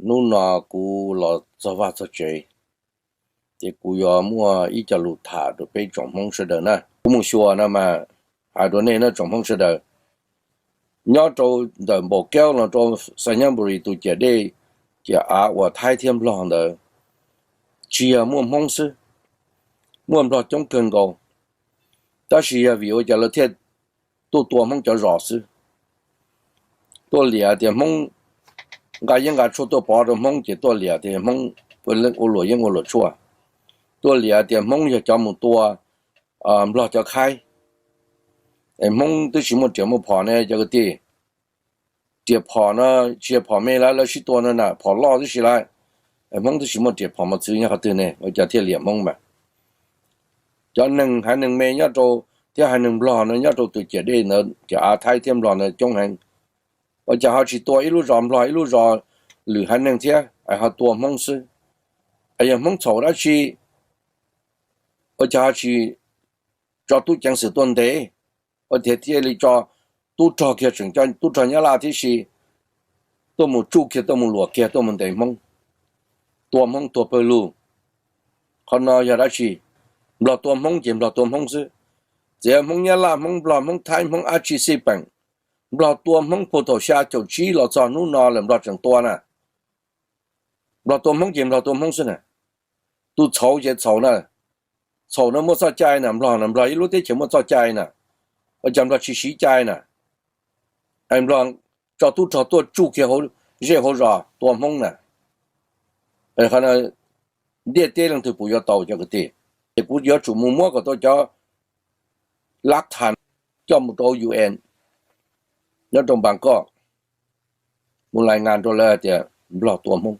Hnub no kuv los txog vaj txog tsev, ces kuv yuav muaj ib co lus tham rau peb tsoom Hmoob sawv daws na. Kuv mus xyuas no mas, hais rau nej na tsoom Hmoob sawv daws, nyob rau ntawm Npaum Kaub los rau Xais Nyab Npu Ris tus ciam dej ciam av uas Thaib thiab Nplog ntawd, tsis yog muaj Hmoob xwb, muaj Nplog coob kawg nkaus, tab sis yog vim ua cas lawv thiaj tuaj tua Hmoob cov zos xwb. Tuaj liam tias Hmoob nqa yeeb nqa tshuaj tuaj pov rau Hmoob ces tuaj liam tias Hmoob ua luam yeeb ua luam tshuaj. Tuaj liam tias Hmoob yog cov mus tua Nplog cov khaib, es Hmoob twb tsis muaj riam muaj phom ne cov kwv tij. Riam phom no tsis yog phom me lawv sib tua no na, phom loj tib si lawm. Hmoob twb tsis muaj riam phom mos txwv nyob qhov twg ne, ua cas thiaj liam Hmoob mas. Cov neeg haiv neeg me nyob rau, thiab haiv neeg Nplog no nyob rau tus ciam dej ntawd, ciam av Thaib thiab Nplog ntawd coob heev. Ua cas ho tsis tua ib lub zos Nplog ib lub zos lwm haiv neeg thiab, es ho tua Hmoob xwb? Es yog Hmoob txhaum dab tsi? Ua cas ho tsis tso tub ceev xwm tuaj ntes, ua tias thiaj li tso tub rog kiag, tseem coj tub rog Nyab Laj tib si tuaj mus tsuj kiag, tuaj mus luam kiag, tuaj mus ntes Hmoob, tua Hmoob tuag pawg lug? Qhov no yog dab tsi? Nplog tua Hmoob ces Nplog tua Hmoob xwb. Txawm yog Hmoob Nyab Laj, Hmoob Nplog, Hmoob Thaib, Hmoob dab tsi xij peem, Nplog tua Hmoob puag thaum xya caum tsib los txog hnub no lawm Nplog tseem tua na. Nplog tua Hmoob ces Nplog tua Hmoob xwb na. Tus txhaum ces txhaum na. Txhaum no muaj txoj cai na, Nplog na, Nplog ib lub teb chaws muaj txoj cai na. Ua cas Nplog tsis siv cai na? Nplog tso tub rog tuaj tsuj kiag zej hauv zos tua Hmoob na. Ntiaj teb leej twg puas yuav tau cov kwv tij? Ces kuv yuav tsum mus muab kom tau cov lab thas coj mus rau U N nyob rau Npas Koj, mus lais ngas rau lawv tias Nplog tua Hmoob,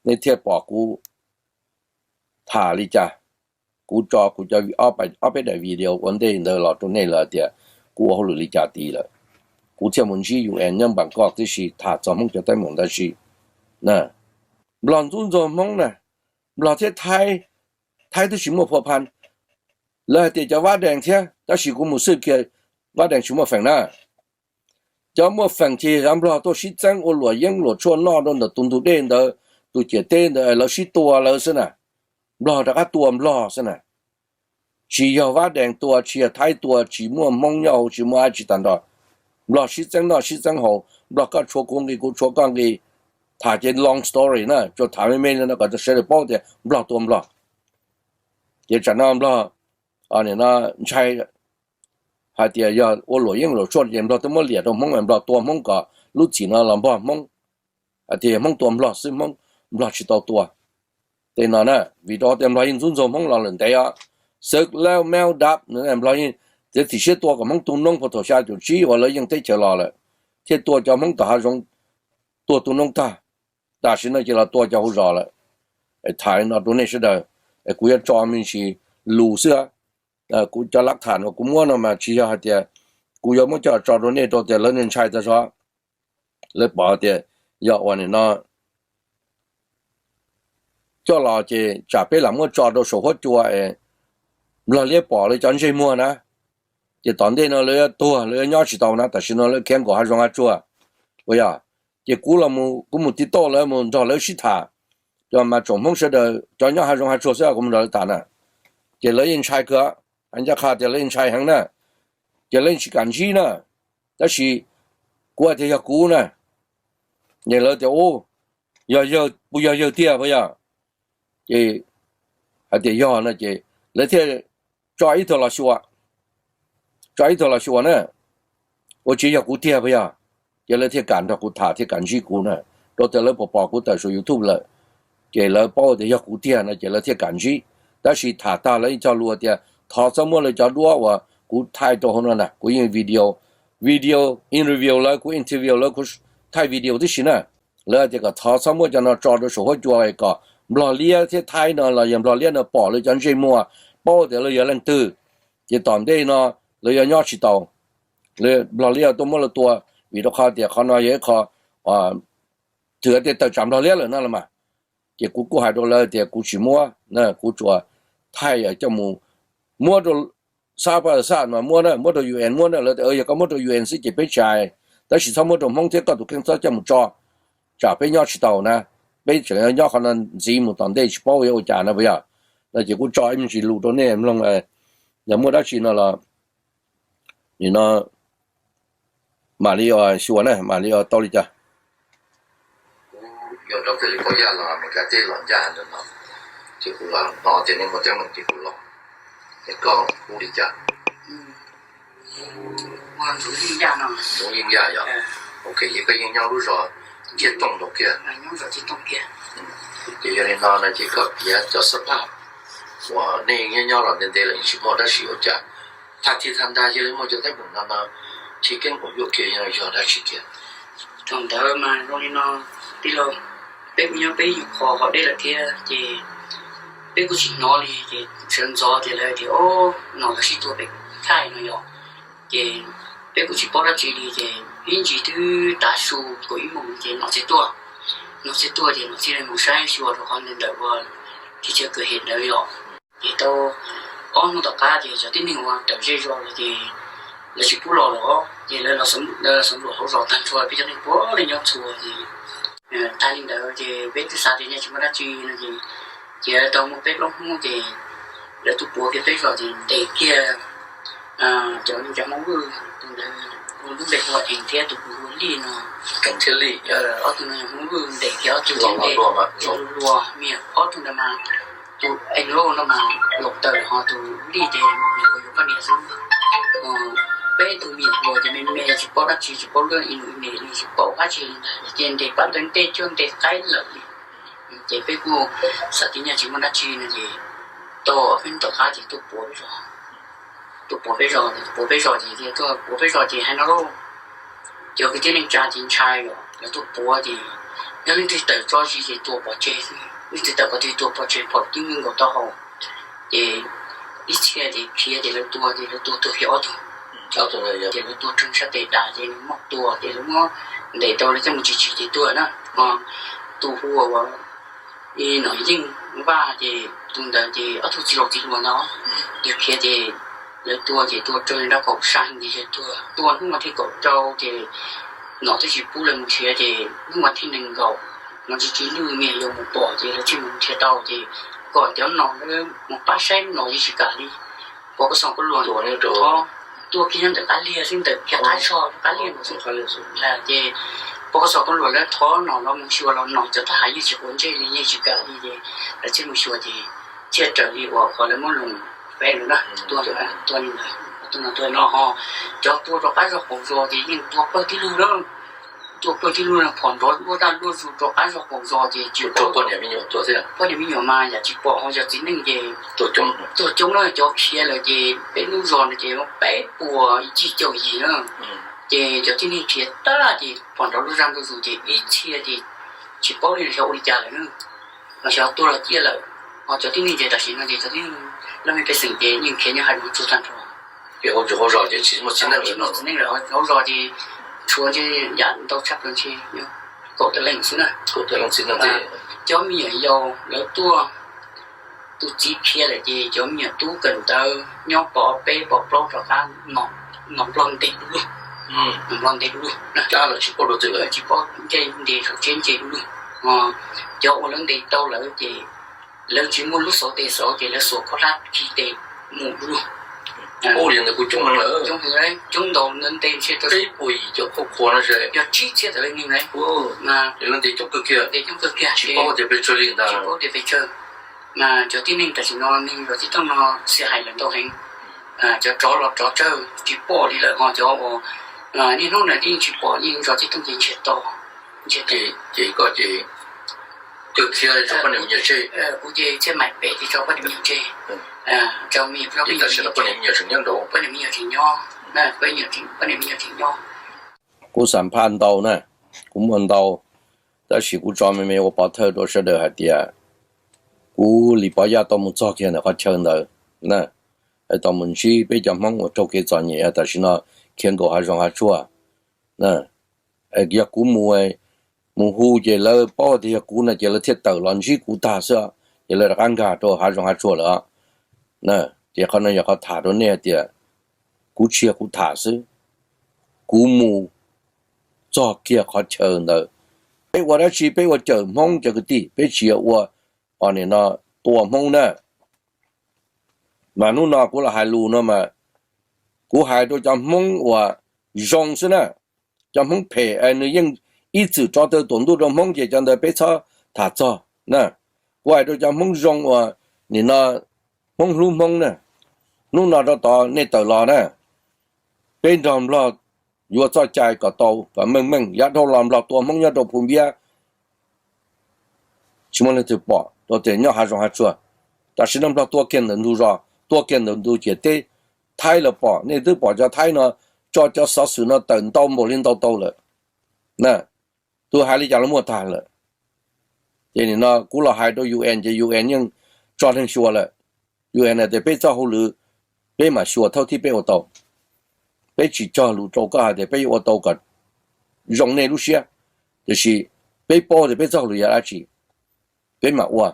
nej thiaj pom kuv tham li cas. Kuv tso kuv cov ob peb daim video ua ntej ntawd los rau nej lawm tias kuv ua hauj lwm li cas tid lawm. Kuv thiaj mus ntsib U N nyob Npas Koj tib si tham txog Hmoob cov teeb meem ntawd si. Nplog ntxub ntxaug Hmoob na, Nplog thiab Thaib, Thaib twb tsis muaj phua phan. Lawv hais tias cov Vab Dees thiab, tab sis kuv mus xwb kiag, Vab Dees tsis muaj feem na. Cov muaj feem ces yog Nplog tuaj sib txeeb ua luam yeeb luam tshuaj noj rau ntawm tus ntug dej ntawd, tus ciam teb ntawd, lawv sib tua lawv xwb na. Nplog rov qab tua Nplog xwb na. Tsis yog Vab Dees tua, tsis yog Thaib tua, tsis muaj Hmoob nyob hauv, tsis muaj dab tsi tag nrho. Nplog sib txeeb noj sib txeeb haus, Nplog koj tshuav kuv nqi kuv tshuav koj nqi. Tham ces long story na, tsuas tham me me li no kom sawv daws paub tias Nplog tua Nplog. Ces tsam no Nplog ntshai hais tias yog ua luam yeeb luam tshuaj ces Nplog twb muab liam rau Hmoob, Nplog tua Hmoob kom lub txim no los npog Hmoob, hais tias Hmoob tua Nplog xwb, Hmoob, Nplog tsis tau tua. Tej no na, vim rau qhov tias Nplog yeej ntxub ntxaug Hmoob los lawm ntev os. Xwb lawm mel dab, Nplog yeej txiav txim siab tua kom Hmoob tu noob puag thaum xya caum tsib uas lawv yeej teb chaws los lawm, thiaj tua cov Hmoob tom hav zoov, tua tu noob tag. Tam sim no ces los tua cov hauv zos lawm. Tham li no rau nej sawv daws, kuv yuav tso me ntsis lus xwb. Kuv cov lab tham uas kuv muab no mas tsis yog hais tias kuv yuav muab coj tso rau nej rau tias lawv ntshai tag zog. Lawv pom tias yog ua nim no coj los ces tsam peb lam muab tso rau saum huab cua es Nplog liab pom lawv cov ntsej muag na, ces tom ntej no lawv yuav tuag, lawv yuav nyob tsis tau na, tam sim no lawv khiav nkaum hav zoov hav tsuag. Ua yog, ces kuv los, kuv mus tiv tauj lawv, mus nrog lawv sib tham. Cov mas tsoom Hmoob sawv daws cov nyob hav zoov hav tsuag xwb, kuv mus nrog lawv tham na. Ces lawv yeej ntshai kawg, hais ncaj qha tias lawv yeej ntshai heev na. Ces lawv yeej tsis kam ntsib na. Tab sis kuv hais tias yog kuv na, ces lawv tias u, yog yawg, puas yog yawg tiag puas yog? Ces hais tias yog no ces lawv thiaj tso ib tug los xyuas, tso ib tug los xyuas na, ua tsis yog kuv tiag puas yog? Ces lawv thiaj kam nrog kuv tham, thiaj kam ntsib kuv na, rau tias lawv pom pom kuv tawm saum YouTube lawm, ces lawv paub tias yog kuv tiag no ces lawv thiaj kam ntsib. Tab sis tham tag lawv yeej cog lus tias thov txhob muab lawv cov duab uas kuv thaij rau hauv no na, kuv yeej video, video interview lawv, kuv interview lawv, kuv thaij video tib si na. Lawv hais tias kom thov txhob muab cov no tso rau saum huab cua kom Nplog liab thiab Thaib no los yog Nplog liab no pom lawv cov ntsej muag, paub tias lawv yog leej twg, ces tom ntej no lawv yuav nyob tsis tau. Nplog liab tuaj muab lawv tua, vim rau qhov tias qhov no yog ib qho twb hais tias tawm tsam Nplog liab lawm no los mas. Ces kuv kuj hais rau lawv tias kuv tsis muab, kuv tsuas thaij coj mus muab rau xab pas xaj mas muab na, muab rau U N muab na. Lawv tias yog koj muab rau U N xwb ces peb tsis hais, tab sis txhob muab rau Hmoob thiab, koj tus kheej txhob coj mus tso. tsam peb nyob tsis tau na, peb tseem nyob qhov no ntxiv mus tom ntej tsis paub yuav ua cas no puas yog? No ces kuv tso ib me ntsis lus rau nej mloog, yog muaj dab tsi no los nim no mam li xyuas na, mam li tau li cas. Kuv yog rau tej li pov yaj los mus kav tej los ncaj ntawm no, ces kuv los hnov tias nej muaj teeb meem ces kuv los, es koj hu li cas? Ntxoov Yeej Yaj yog. Ok, ces koj yeej nyob lub zos Ncej Tooj nkaus kiag. Ces yog li no no ces koj piav cov xab phaj uas nej nyob nyob los ntev ntev lawm yeej tsis muaj dab tsi ua cas, thaj thij thaj ntaj cia li muaj cov teeb meem no no, chiv keeb quas yuaj kiag yog dab tsi kiag? Thaum ntawd mas zoo li no, tij laug, peb kuj nyob peb nyuag qho hauv deb lawm thiab ces peb kuj tsis hnov li ces sawv ntxov tias lawv tias o, nom lawv sib tua pem thaij no yog, ces peb kuj tsis paub dab tsi li ces ib ntsis twb tav su kaum ib moos ces nom txiv tuaj. Nom txiv tuaj ces nom txiv mus saib xyuas rau qhov ntawd ntawm ua thib chaw kwj hem ntawd yog. Ces tau ob hnub tom qab ces cov tib neeg uas raws zej zos los ces lawv tsis pub los lawm, ces lawv los xam luam hauv zos tag nrho peb cov neeg puav leej nyob txhua ces tag li ntawd ces peb twb xav tias nyaj tsis muaj dab tsi no ces, ces tau muaj peb plaub hnub ces lawv tuaj puav kiag peb zos ces ntes kiag cov neeg cov Hmoob Vwj, tus ntawd lub npe hu ua Ees thiab tus hu ua Lij no. Ees thiab Lij, ob tug no yog Hmoob Vwj, ntes kiag ob tug thiab ntes luag, me nyuam ob tug ntawd mas, tus Ees Lauj no mas laus tawm ho tus Lij ces nws kuj yog poj niam xwb. Peb tug me nyuam hluas ces me me tsis paub dab tsi, tsis paub luag ib nus ib nim li, tsis paub dab tsi li ntag ces ntes pab ntawd ntes cuag ntes qaib lawm li. Ces peb kuj xav tias nyaj tsis muaj dab tsi no ces tau ob peb hnub tom qab ces tuaj puav peb zos. Tuaj puav peb zos, tuaj puav peb zos ces tuaj puav peb zos ces hais no lauj, cov kwv tij neej tsa ces ntshai os, lawv tuaj puav ces yog leej twg tawm tso zis ces tua pov tseg xwb, leej twg tawm qhov twg tua pov tseg, phom twb nkaus taub hau. Ces ib txhia ces khiav ces lawv tua ces lawv tua tuag kiag ob tug. Ces lawv tua rau sab tes das ces nws muab tua ces lawv muab ntes tau lawv coj mus tsis tsis ces tuag na. Tus hu ua Nom Yeej Vaj ces tus ntawd ces ob tug txiv laus txiv hluas ntawd, yog khiav ces lawv tua ces tua raug nrab kaum sai ces yawg tuag. Tua hnub vas thib kaum rau ces nom twb tsis pub lawv mus nrhiav ces hnub vas thib nees nkaum no tsis tsis lwj me nyuam yaus mus pom ces lawv thiaj mus nrhiav tau ces kom cov nom lawv mus pab saib lub nom yeej tsis kam li. Pov koj xov koj luam thov, tua kiag nyob ntawm qab liag xwb, ntawm kiag qab zog qab liag no xwb. Ces pov koj xov koj luam lawv thov nom los mus xyuas los nom cov thab ham yeej tsis quav ntsej li, yeej tsis kam li ces lawv thiaj mus xyuas ces thiaj raws li uas qhov lawv muab lus fev lawm na. Tua, tua li ntawd, tua no tua no ho cov tua rau qab zog qaum zos ces yeej tua pawg tib lug na. Tua pawg tib lug no phom nrov luaj daj luaj zus rau qab zog qaum zos ces tsis pom. Poj niam me nyuam mas yam tsis pom ho yog txiv neej ces tuag coob na, cov khiav lawm ces peb lub zos no ces muaj peb puas yim caum yim na. Ces cov tib neeg khiav tag ces phom nrov luaj daj luaj zus ces ib txhia ces tsis paub li xyov ua li cas lawm na, los xyov tuag los ciaj lawm. Ho cov tib neeg ces tam sim no ces cov tib neeg laj mej pej xeem ces yeej khiav nyob hais lus tsuag tag nrho. Hauv zos ces tsis muaj txiv neej lawm, hauv zos ces tshuav ntshe yam ntau tshaj plaws ntshe kaum tawm leej xwb na. Cov me nyuam yaus lawv tuaj, tus txiv khiav lawm ces cov me nyuam tub kawm ntawv nyob pov peb pov plaub rov qab, nom nplog ntes du lug, nom nplog ntes du lug, tsis paub nce saum tsheb nce du lug. Cov uas lawv ntes tau lawm ces lawv tsis muaj lub xauv tes xauv ces lawv xuas khaub hlab khi tes mus du lug. Coob heev, coob ntau, ntes ntshe tau peb puas yim caum qhua no, yog tsib txhiab tawm leej neeg na. Ntes coob kawg kiag, ntes coob kawg kiag, tsis paub tias pes tsawg li ntag, tsis paub tias pes tsawg. Mas cov tib neeg tam sim no neeg zos Tib Tooj no xiam hais lawm ntau heev. Cov rov los rov tsawg tsis pom li lawm ho cov uas niaj hnub no yeej tsis pom, yeej zos Tib Tooj ces ntshe to. Ces koj ces kawg khiav tso poj niam me nyuam tseg. Kuv ces thiaj mam pem ces tso poj niam me nyuam tseg. Tam sim no poj niam me nyuam tseem nyob, poj niam me nyuam tseem nyob, poj niam me nyuam tseem nyob. Kuv xam phaj ntau na, kuv muaj ntau, tab sis kuv tso me me ua pov thawj rau sawv daws hais tias kuv li pov yaj tau mus txog kiag ntawm qhov chaw ntawd na, tau mus ntsib peb cov Hmoob uas raug kev txom nyem tam sim no khiav nkaum hav zoov hav tsuag. Yog kuv mus, mus hu ces lawv paub tias yog kuv no ces lawv thiaj tawm los ntsib kuv tag xwb, ces lawv rov qab nkag rau hav zoov hav tsuag lawm. Ces qhov no yog qhov tham rau nej hais tias kuv tsis yog kuv tham xwb, kuv mus txog kiag qhov chaw ntawd, Peb ua dab tsi peb ua cawm Hmoob cov kwv tij, peb tsis yog ua, nim no, tua Hmoob na. Mas hnub no kuv los hais lus no mas kuv hais rau cov Hmoob uas zoo xwb na. Cov Hmoob phem es nws yeej ib txwm tso tawg tuam ntuj rau Hmoob ces cov ntawd peb txhob tham txog na. Kuv hais rau cov Hmoob zoo uas nim no Hmoob hlub Hmoob na. Hnub no rau tod nej tawm los na, peb nrog Nplog yuav txoj cai kom tau kom meej meej. Yav dhau los Nplog tua Hmoob nyob rau Phum Npiab, tsis muaj leej twg pom, rau tias nyob hav zoov hav tsuag. Tam sim no Nplog tua kiag ntawm ntug zos, tua kiag ntawm ntug ciam teb. Thaib los pom, nej twb pom cov Thaib no tso cov xov xwm no tawm ntau npaum li ntau tau lawm. Tus hais li cas los muaj tag lawm. Ces nim no kuv los hais rau U N ces U N yeej tso neeg xyuas lawm. U N tias peb txoj hauj lwm peb mam xyuas thaum thib peb ua tau. Peb tsis cog lus rau koj hais tias peb yuav ua tau kom zoo nej lub siab, tiam sis peb paub tias peb txoj hauj lwm yog dab tsi, peb mam ua.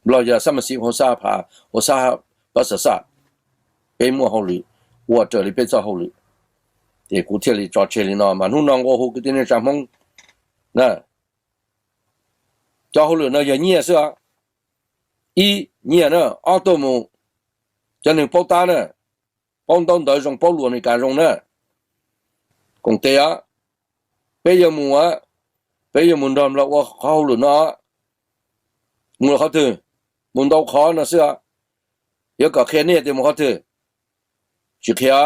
Nplog yog xab mas xib hauv xab pha, hauv xab pab xav xaj, peb muaj hauj lwm ua raws li peb txoj hauj lwm. Ces kuv thiaj li tso tseg li no mas hnub no nqua hu kwv tij neej tsa Hmoob na, cov hauj lwm no yog nyiaj xwb os. Ib, nyiaj na. Ob, tuaj mus, cov neeg paub tab na, paub ntaub ntawv zoo, paub lus Amelikas zoo na. Koom tes os, peb yuav mus, peb yuav mus nrog Nplog ua qhov hauj lwm no. Mus qhov twg? Mus ntau qhov no xwb os. Yuav kom qhia nej tias mus qhov twg? Tsis qhia.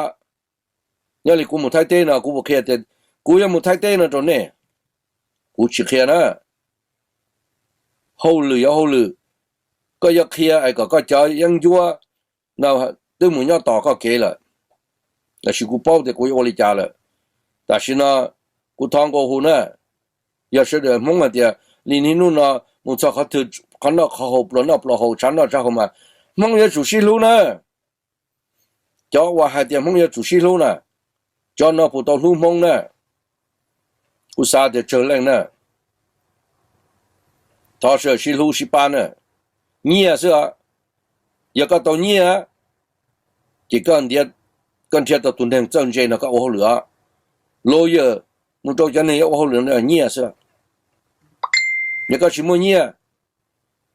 Nyob li kuv mus Thaib teb no kuv puas qhia tias kuv yuav mus Thaib teb no rau nej? Kuv tsis qhia na. Hauj lwm yog hauj lwm, koj yuav qhia es kom koj cov yeeb ncuab no twb mus nyob tos koj kev lawm, tab sis kuv paub tias kuv yuav ua li cas lawm. Tam sim no kuv thov nqua hu na, yog sawv daws Hmoob hais tias li niaj hnub no mus txog qhov twg, qhov noj qhov haus, pluas noj pluas haus, tshav noj tshav haus mas Hmoob yuav tsum sib hlub na. Cov uas hais tias Hmoob yuav tsum sib hlub na, cov no puas tau hlub Hmoob na? Kuv xav tias tsawg leej na. Thov sawv daws sib hlub sib pab na. Nyiaj xwb os. Yog koj tau nyiaj ces koj nrhiav tau tus neeg txawj ntse nrog koj ua hauj lwm os. Lawyer mus rau cov neeg yuav ua hauj lwm nyiaj xwb. Yog koj tsis muaj nyiaj,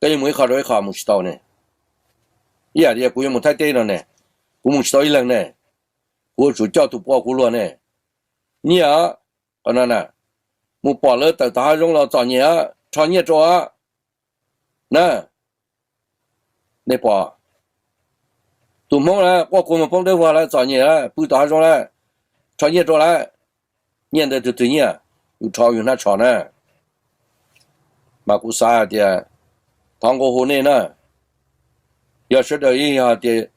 koj yuav mus ib qho rau ib qho mus tsis tau ne. Ib yam tias kuv yuav mus Thaib teb no ne, kuv mus tsis tau ib leeg ne, kuv yuav tsum coj tus pua kuv luag ne. Nyiaj os, qhov no na, mus pom lawv tawm tom hav zoov los txom nyem os, rho nyiaj rau os na. Nej pom tus Hmoob na quaj kua muag poob dawb vog lawm, txom nyem lawm, pw tom hav zoov lawm, rho nyiaj rau lawm. Nyiaj ntawd twg twg nyiaj? Yus rho yus hnab tsho na. Mas kuv xav hais tias thov nqua hu nej na, yog sawv daws yeej yog hais tias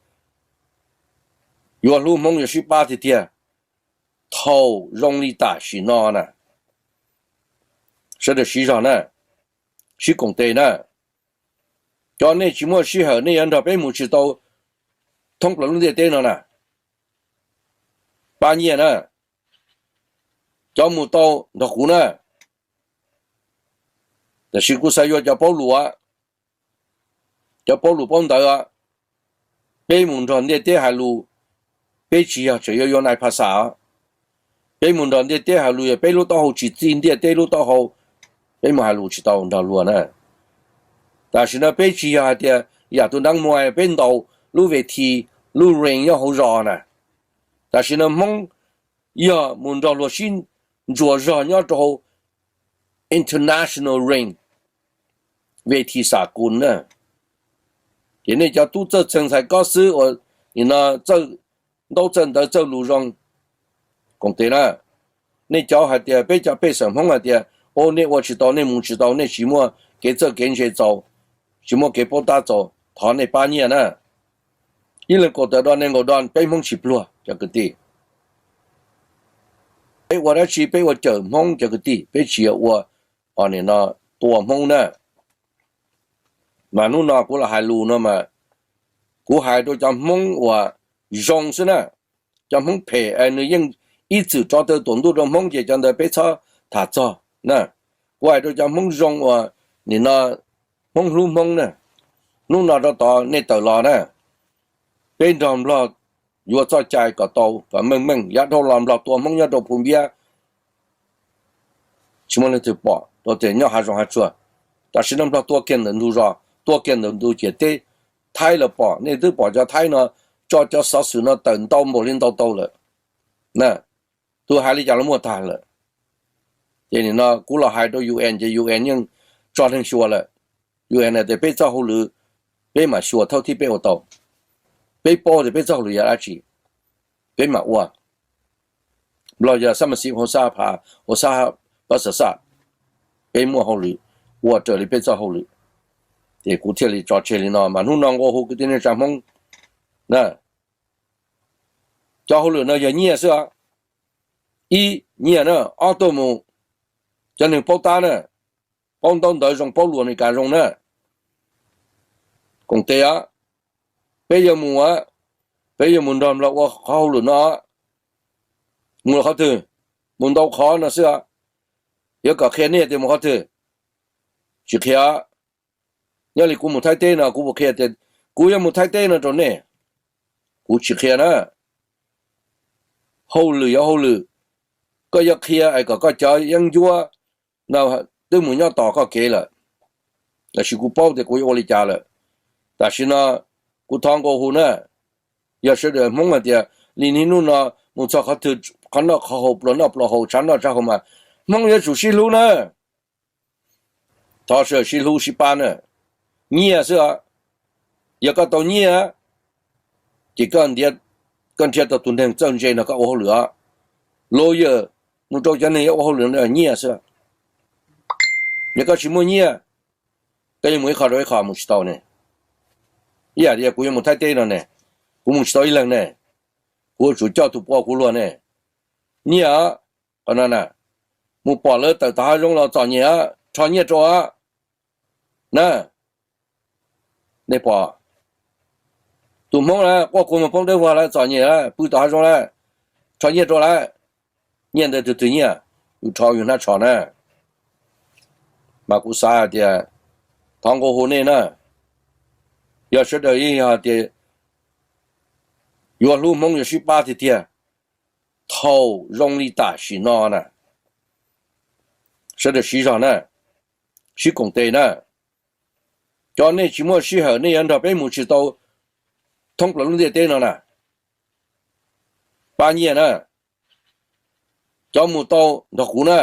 yuav hlub Hmoob yuav sib pab tiag tiag, thaum zoo li tam sim no na, sawv daws siv zog na, sib koom tes na. Cov nej tsis muaj sij hawm nej yuav nrog peb mus tsis tau thoob plaws lub ntiaj teb no na, pab nyiaj na. Cov mus tau nrog kuv na. Tab sis kuv xav yuav cov paub lus, cov paub lus paub ntawv. Peb mus nrog ntiaj teb hais lus, peb tsis yog tseem yuav yuav nais phas xas. Peb mus nrog ntiaj teb hais lus yog peb lub taub hau tsis txij ntiaj teb lub taub hau, peb mus hais lus tsis tau nrog luag na. Tam sim no peb tsis yog hais tias yam tus nab muas peb ntaus lub ve thi, lub ring nyob hauv zos na. Tam sim no Hmoob yog mus nrog luag sib ntsuas zog nyob rau hauv international ring, ve thi xas kus na. Ces nej cov tub txawj txeeg ntxhais kob xwb uas nim no txawj ntaub txawj ntawv txawj lus zoo, koom tes na. Nej cov hais tias peb cov pej xeem Hmoob hais tias, o, nej ua tsis tau, nej mus tsis tau, nej tsis muaj kev txawj kev ntse txaus, tsis muaj kev paub tab txaus, thov nej pab nyiaj na. Ib leeg kaum tawm do, nees nkaum do, peb Hmoob tsis pluag cov kwv tij. Peb ua dab tsi peb ua cawm Hmoob cov kwv tij, peb tsis yog ua, nim no, tua Hmoob na. Mas hnub no kuv los hais lus no mas kuv hais rau cov Hmoob uas zoo xwb na. Cov Hmoob phem es nws yeej ib txwm tso tawg tuam ntuj rau Hmoob ces cov ntawd peb txhob tham txog na. Kuv hais rau cov Hmoob zoo uas nim no Hmoob hlub Hmoob na. Hnub no rau tod nej tawm los na, peb nrog Nplog yuav txoj cai kom tau kom meej meej. Yav dhau los Nplog tua Hmoob nyob rau Phu Npiab, tsis muaj leej twg pom rau tias nyob hav zoov hav tsuag. Tam sim no Nplog tua kiag ntawm ntug zos, tua kiag ntawm ntug ciam teb, Thaib los pom. Nej twb pom cov Thaib no tso cov xov xwm no tawm ntau npaum li ntau tau lawm. Tus hais li cas los muaj tag lawm. Ces nim no kuv los hais rau U N ces U N yeej tso neeg xyuas lawm. U N hais tias peb txoj hauj lwm peb mam xyuas thaum thib peb ua tau. Peb paub tias peb txoj hauj lwm yog dab tsi, peb mam ua. Nplog yog xab mas xib hauv xab pha, hauv xab pab xav xaj, peb muaj hauj lwm ua raws li peb txoj hauj lwm. Ces kuv thiaj li tso tseg li no mas hnub no nqua hu kwv tij neej tsa Hmoob na, cov hauj lwm no yog nyiaj xwb os. Ib, nyiaj na. Ob, tuaj mus cov neeg paub tab na, paub ntaub ntawv zoo, paub lus Amelikas zoo na, koom tes os. Peb yuav mus, peb yuav mus nrog Nplog ua qhov hauj lwm no. Mus qhov twg? Mus ntau qhov no xwb os. Yuav kom qhia nej tias mus qhov twg? Tsis qhia. Nyob li kuv mus Thaib teb no kuv puas qhia tias kuv yuav mus Thaib teb no rau nej? Kuv tsis qhia na. Hauj lwm yog hauj lwm, koj yuav qhia es kom koj cov yeeb ncuab no twb mus nyob tos koj kev lawm, lossis kuv paub tias kuv yuav ua li cas lawm. Tam sim no kuv thov nqua hu na, yog sawv daws Hmoob hais tias li niaj hnub no mus txog qhov twg, qhov noj qhov haus, pluas noj pluas haus, tshav noj tshav haus mas Hmoob yuav tsum sib hlub na. Thov sawv daws sib hlub sib pab na. Nyiaj xwb os. Yog koj tau nyiaj ces koj nrhiav tau tus neeg txawj ntse no koj ua hauj lwm os. Lawyer, mus rau cov neeg yuav ua hauj lwm no nyiaj xwb. Yog koj tsis muaj nyiaj, koj yuav mus ib qho rau ib qho mus tsis tau ne. Ib yam li kuv yuav mus Thaib teb no ne, kuv mus tsis tau ib leeg ne, kuv yuav tsum coj tus pua kuv luag ne. Nyiaj os. Qhov no na, mus pom lawv tawm tom hav zoov los txom nyem, rho nyiaj rau na. Nej pom tus Hmoob na quaj kua muag poob dawb vog lawv txom nyem, pw tom hav zoov lawm, rho nyiaj rau lawm. Nyiaj ntawd tus twg nyiaj? Yus rho yus hnab tsho na. Mas kuv xav hais tias thov nqua hu nej na, yog sawv daws yeej yog hais tias yuav hlub Hmoob yuav sib pab tiag tiag, thaum zoo li tam sim no na, sawv daws siv zog na, sib koom tes na. Cov nej tsis muaj sij hawm nej yuav nrog peb mus tsis tau thoob plaws lub ntiaj teb no na, pab nyiaj na. Cov mus tau nrog kuv na,